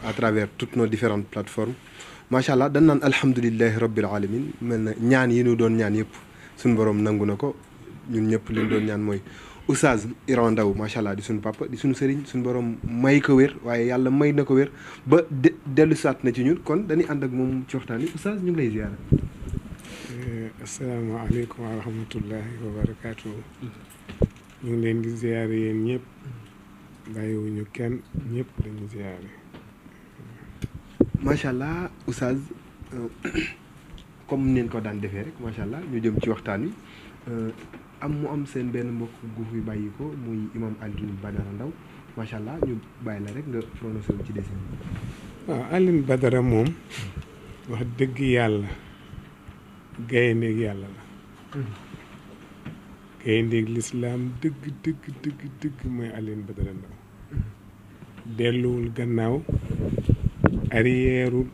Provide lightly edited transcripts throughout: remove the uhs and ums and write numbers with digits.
à travers toutes nos différentes plateformes macha allah dañ naan alhamdulilahi rabbil alamin mel na ñaan yi ñu doon ñaan yëpp suñu borom nangu na ko ñun ñëpp li ñu doon ñaan mooy Oustaz Iran Ndao macha allah di suñu papa di suñu sëriñ suñu borom may ko wér waaye yàlla may na ko wér ba dellu saat na ci ñun kon dañuy ànd ak moom ci waxtaan wi Oustaz ñu ngi lay ziyaara. asalaamaaleykum wa rahmatullahi wa barakaatu. ñu ngi leen di ziyaare yéen ñëpp bàyyiwuñu kenn ñëpp dañu ziyaare. macha allah Oustaz comme neen ko daan defee rek macha allah ñu jëm ci waxtaan wi am seen benn mbokk gu fi bàyyi ko muy imam Alioune Badara Ndao macha allah ñu bàyyi la rek nga prononcé wu ci dessin. waaw Alioune Badara moom wax dëgg yàlla gayndeeg yàlla la. gayndeeg lislaam dëgg dëgg mooy Alioune Badara Ndao. delluwul gannaaw arrièreul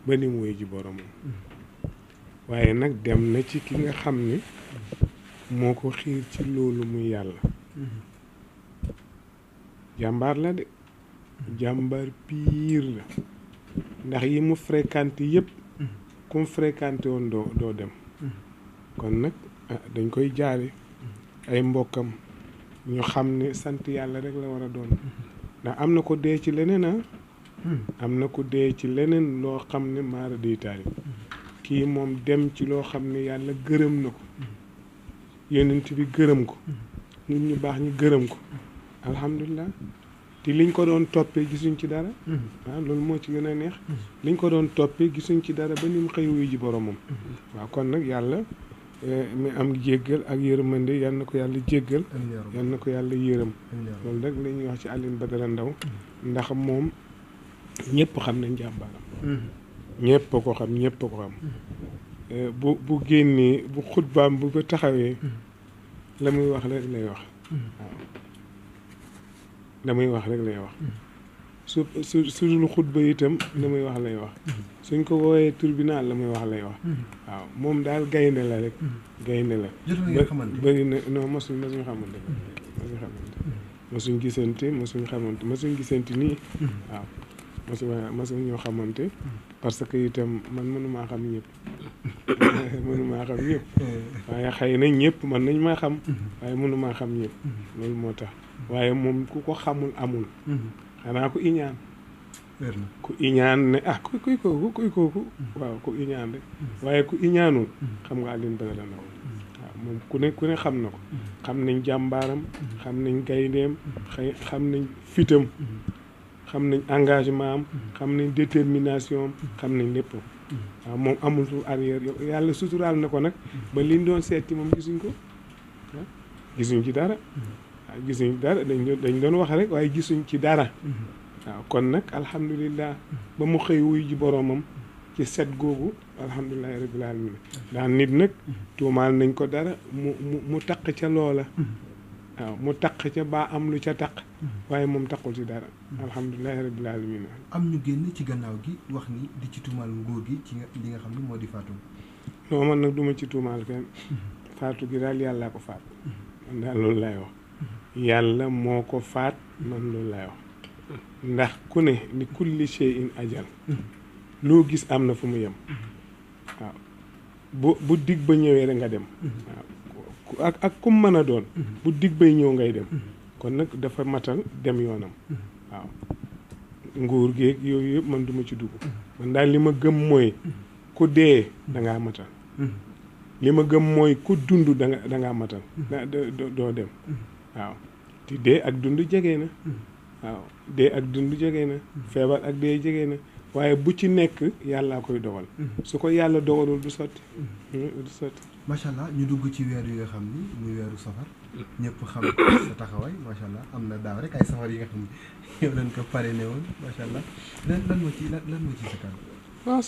ba ni mu wuy ji boromam. waaye nag dem na ci ki nga xam ne moo ko xiir ci loolu muy yàlla. jàmbaar la de jàmbaar piir la ndax yi mu fréquenté yëpp ku mu fréquenté woon doo dem. kon nag dañ koy jaare ay mbokkam ñu xam ne sant yàlla rek la war a doon ndax am na ko dee ci leneen am na ko dee ci leneen loo xam ne maara day taali kii moom dem ci loo xam ne yàlla gërëm na ko yonent bi gërëm ko nit ñu baax ñi gërëm ko alhamdulilah te liñ ko doon toppee gisuñ ci dara. waaw loolu moo ci gën a neex. liñ ko doon toppee gisuñ ci dara ba ni mu xëy wuyu ji boromam. waaw kon nag yàlla mi am jéggal ak yërmande yal na ko yàlla jéggal. yal na ko yàlla yërëm. loolu rek la ñuy wax ci Alioune Badara Ndao ndax moom ñëpp xam nañ jàmbaaram. ñëpp a ko xam ñëpp a ko xam. bu génnee bu xutbaam bu ko taxawee la muy wax rek lay wax. waaw la muy wax rek lay wax. su dul xutba itam la muy wax lay wax. suñ ko woowee tribunal la muy wax lay wax. waaw moom daal gaynde la rek. gaynde la. bëri na non mosuñ xamante mosuñ gisante mosuñ gisante nii. waaw mosuñ ñoo xamante. parce que itam man mënumaa xam ñëpp. waaye xëy na ñëpp man nañ maa xam. waaye mënumaa xam ñëpp. loolu moo tax waaye moom ku ko xamul amul. xanaa ku iñaan. ku iñaan ne kuy kooku. waaw ku iñaan rek. waaye ku iñaanul. xam nga Alioune Badara Ndao. waaw moom ku ne xam na ko. xam nañ jàmbaaram. xam nañ gayndeem. xam nañ fitam. xam nañ engagement am. xam nañ détermination am. xam nañ lépp. waaw moom amul su arrière yàlla suturaal na ko nag. ba liñ doon seet ci moom gisuñ ko. waaw gisuñ ci dara. waaw gisuñ dara dañ doon wax rek waaye gisuñ ci dara. waaw kon nag alhamdulilah ba mu xëy wuy ji boromam ci set googu alhamdulilahi rabbil alamin ndax nit nag tuumaal nañ ko dara mu taq ca loola. waaw mu taq ca baa am lu ca taq. waaye moom taqul ci dara. alhamdulilahi rabbil alamin am ñu génn ci gannaaw gi wax ni di ci tuumaal nguur gi ci li nga xam ne moo di faatu. non man nag duma ci tuumaal kenn. faatu gi daal yàllaa ko faat. man daal loolu lay wax. yàlla moo ko faat man loolu lay wax. ndax ku ne li kulli shay'in ajal. loo gis am na fu mu yem. waaw bu dig ba ñëwee rek nga dem. waaw ak kum mën a doon. bu dig bay ñëw ngay dem. kon nag dafa matal dem yoonam. waaw nguur geeg yooyu yëpp man duma ci dugg. man daal li ma gëm mooy ku dee da ngaa matal. li ma gëm mooy ku dund da ngaa matal. doo dem. waaw te dee ak dund jege na. waaw dee ak dund jege na. feebar ak dee jege na. waaye bu ci nekk yàllaa koy dogal. su ko yàlla dogalul du sotti. du sotti. macha allah ñu dugg ci weer yi nga xam ni muy weeru safar. ñëpp xam sa taxawaay macha allah am na daaw rek ay safar yi nga xam ni yow lañ ko parrainé woon macha allah lan moo ci sa kanam.